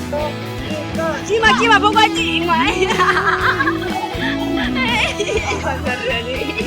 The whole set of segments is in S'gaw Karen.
ကံမၤကံမၤဖိခွါကံမၤ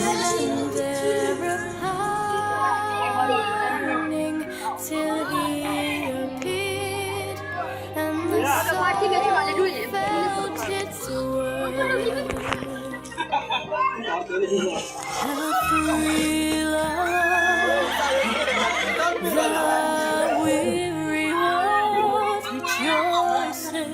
And sitting there a pining till he appeared, and the song felt its worth. And the thrill of the weary world rejoices.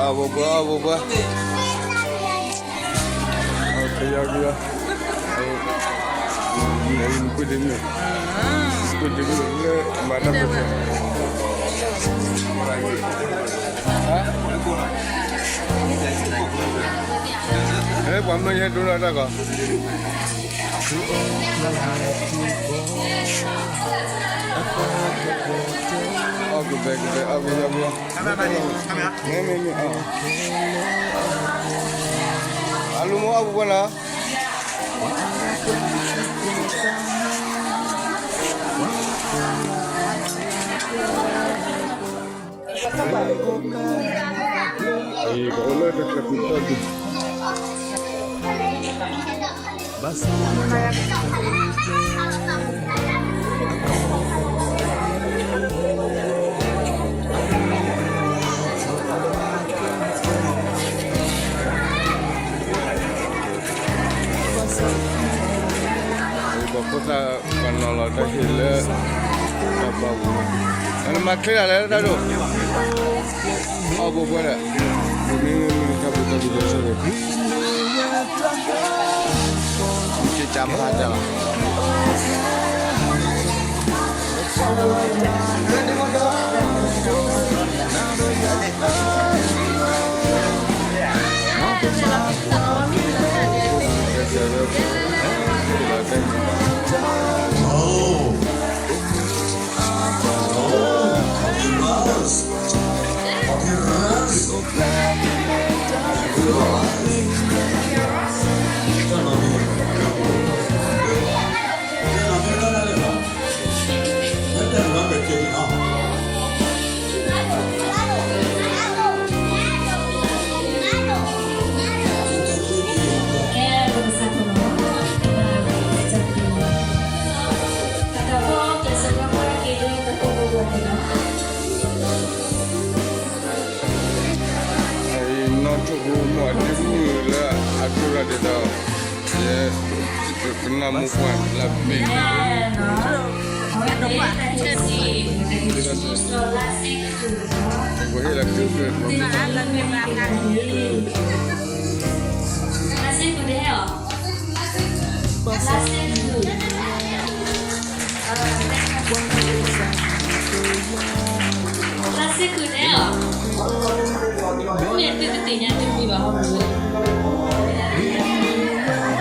Abubua, abubua. Okay, ya, ya. Ai, ai, nkwedeme. Nkwedeme, le, madam. Ha? Eh, pwa mlo ye dona dako. Ọ, good bye, good bye. Ọ, good bye, good bye. Mẹ, mẹ, mẹ, ọ. Alo, mọ, ọ, good bye, na.အမၤချ့ဒၣ်လဲၣ်တၢ်ဒိၣ်, အီၣ်ဘိဘိဒၣ်, မ့ၢ်မ့ၢ်မ့ၢ်တၢ်ဘိၣ်တၢ်ဘိၣ်ဒီးဆိၣ်ဂ့ၤ, ကၢ်မၤတၢ်လီၤ. နီၢ်ထိၣ်ဖိမ့ၢ်အဒ့မုၣ်လၢအတိၢ်ရၤဒ်သိး ယဲ ကနၣ်မိၢ်ပှၢ်လၢဘ့ၣ် ပဟ့ၣ်လၢခံဖျၢၣ် လါစ့ၢ်ကီးန့ၣ်လီၤ, မ့ၢ်သုတသ့ၣ်ညါတမံၤဘၣ်ဟီမုၢ်